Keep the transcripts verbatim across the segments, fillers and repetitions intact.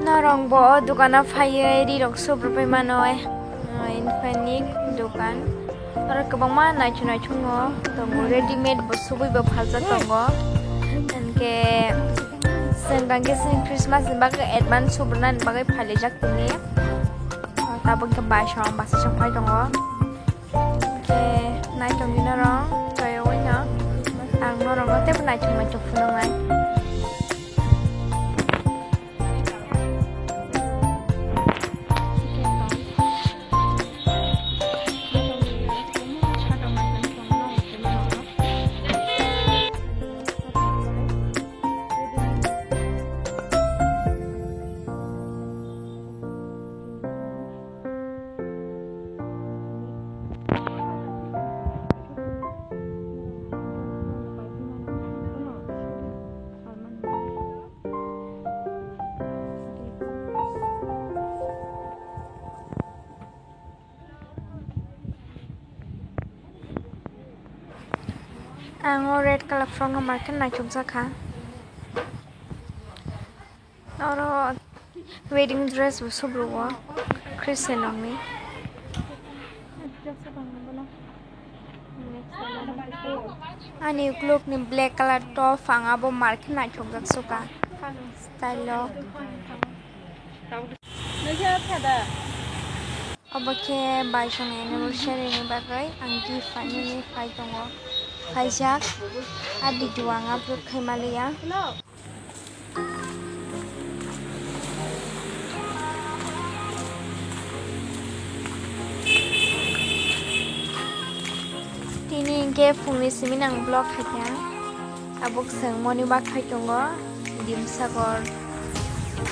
Norok bo o dukano phaiwi rirok subrupui mano, eh, Infinix dukan. Oro kwbangma naithok naithok no tongo, readymade bo subui bo phaljak tongo. Hinkhe chwng tangkhe chini Christmas ni bagwi advance subrunani bagwi phailaijak tini. Tabuk khe baisong bwsasong phai tongo. Hinkhe naithok di norok, joyogwi no ang norokno teibo naithok naithok phunuknai. Ang o red colour frock no market naithokjak kha. Oro wedding dress bo subrugo Christian rokni. Ani ukulukni black colour top ang abo market naithokjak suka style o. Obo khe baisong anniversary ni bagwi ang gift painani phai tongo. Phaijak, a video ang upload khai maliya. Tini hinkhe phungni simi nang vlog khaikha. Tabuk chwng morning walk khai tongo. Dimsakor,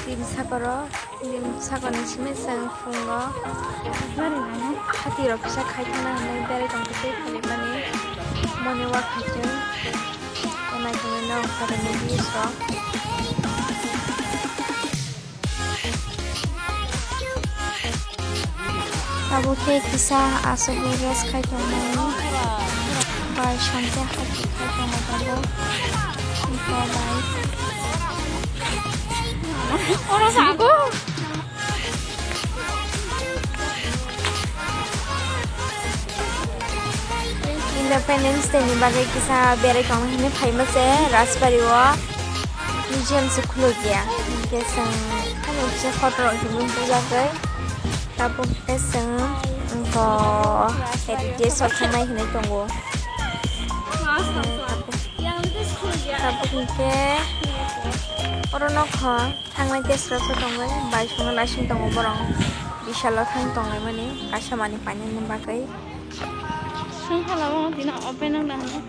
Dimsakoro, Dimsakorni simi chwng phungo. Hati rok kisa khai thangna hinwi berai tongkha tei phailaimani. Morning walk khai chwng. Naitugwi nw ongkha rwni views rok. Abo khe kisa aswk rest khai tongmani. Bai songkhe hati khai tongma tongo. Bye bye. Oro sago. Independence Day ni bagwi kisa berai tongna hinwi phaima se Rajbari o museum se khuluk ya. Hinkhe chwng ano kisa photo rok hinwi bujagwi tabuk khe chwng bo heritage o thangnai hinwi tongo. Tabuk hinkhe oro nokha. Thangnai tei srok srok tongwi bai songno naising tongo borok. Bisalo thang tonglaimani kaisa manwi painani bagwi. Song hala o dina open wng na hwnwi.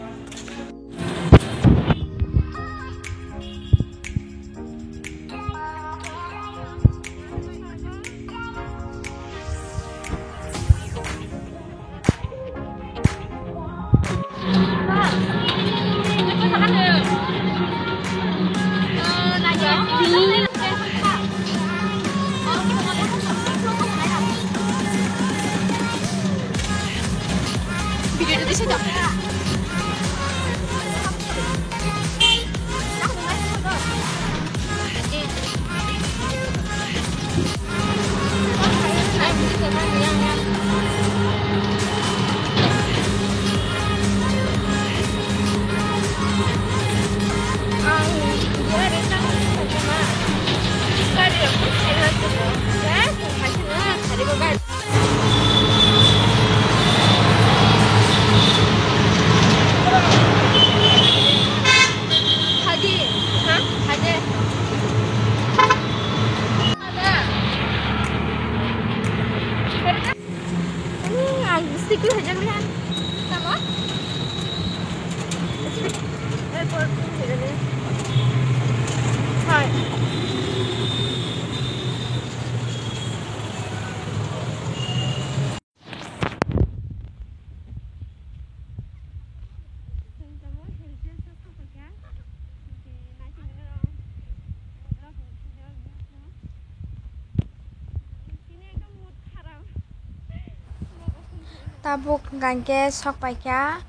Tabuk hwnkha hwnkhe sok paikha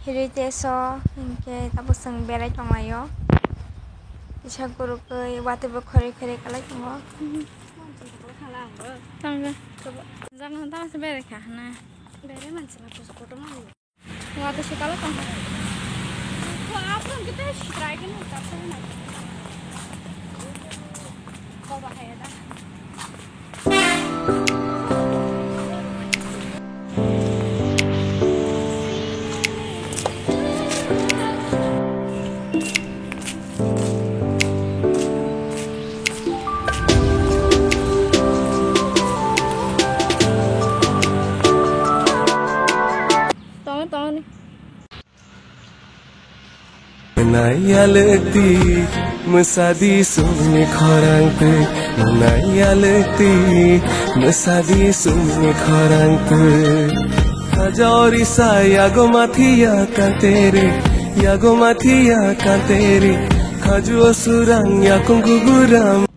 Heritage o, hinkhe tabuk chwng berai tonglaio. Kisa gurugwi watwi bo khorwi khorwi kalai tongo. Tangkhe. Jang tang se berai kha hwnwi. Berai manchila kusu kutung. Watwi se kalai tongkha. Ko apron kita sitrai kini kapsa na. Ko bahaya da. Tongo, tongo ni. Naiya lekti, mwsadi sumni khorang twi. Naiya lekti, mwsadi sumni khorang twi. Khajaori sa yago mathiya kantere, yago mathiya kantere. Khajuo surang yakung guguram.